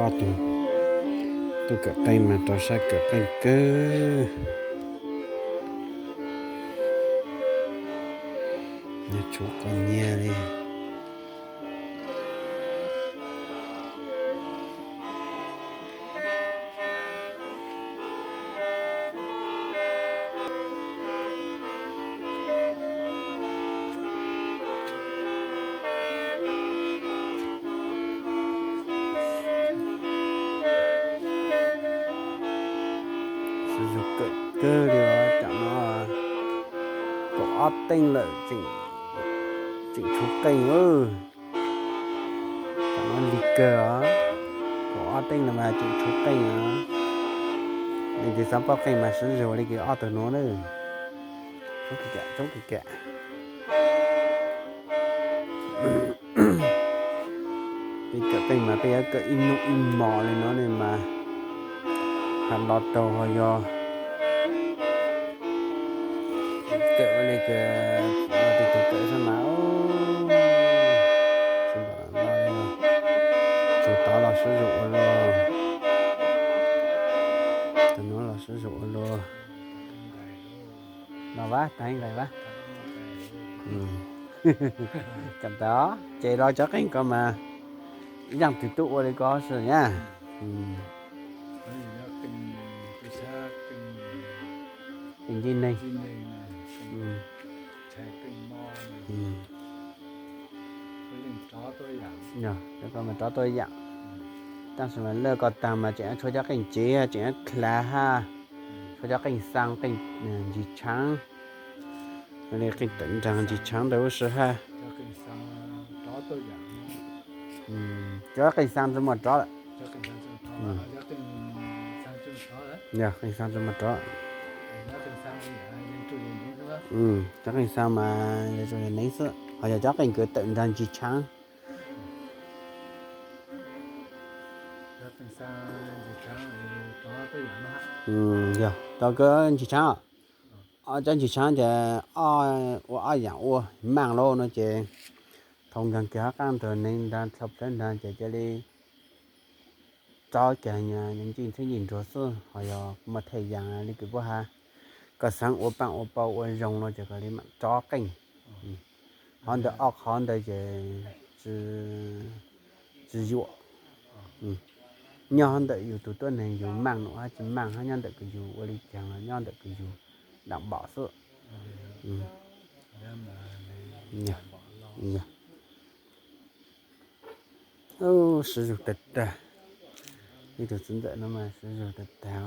Ob tug tuaj kawm qeej mas rau siab kawm qeej kawg. Nyob tshuav qhov nyiaj li. Sib zug kawm kawg li os, tam no kaum ob teej lawm, tseem tshuav qeej. Tam no lig kawg os, kaum ob teej lawm mas tseem tshuav qeej os. Leej twg xav paub qeej mas sib zug li kws ob tug nuav na. Tshuav kawg, tshuav kawg. Peb kawm qeej mas peb yuav kawm ib hnub ib hmos li no ne mas, has los tau ho yog kawm ua li kws tus kawm xwb mas, tus tod los sib zug ua luaj, tus nuav los sib zug ua luaj. Los vas, tag ib nqes vas. Kam tas, ces los cov qeej ko mas ib zaaj twg tuaj ua li ko xwb na. Qeej ntsib neeg. Yog, cov ko mas rov tuaj yaam. Tab sis mas lawv ko tag mas tseem tshuav cov qeej tsev, tseem hlaav hab, tshuav cov qeej xaa, qeej ntsis tshaav, li qeej tawm nraag ntsis tshaav ntawd huv si hab. Cov qeej xaa tsis muaj rov lawm. Yog, qeej xaa tsis muaj rov. Cov qeej xaa mas yog tsuas yog neeg xwb, ho yog cov qeej kws tawm nraag ntsis tshaav. Yog, tau kawg ntsis tshaav os. Cov ntsis tshaav ces ua ob yaam ua maaj lauj no ces thaum nkaag kiag hab qaab ntug neeg nraag dlhau plawv nraag ces cia li rov kiag ntsij ntxhiab ntsij nruag xwb, ho yog muaj thaj yaam li kws puab has, koj xaav ua paaj ua pau ua zoo no ces koj li maam rov qeej. Qhov ntawd ob qhov ntawd ces tsis yuam. Nyob ntawm yus tus tuab neeg yus maaj num hab tsis maaj hab, nyob ntawm kws yus ua li caag los nyob ntawm kws yus daam npaum xwb. Sib zug tag tag, ib tug txiv ntxawm no mas sib zug tag tag.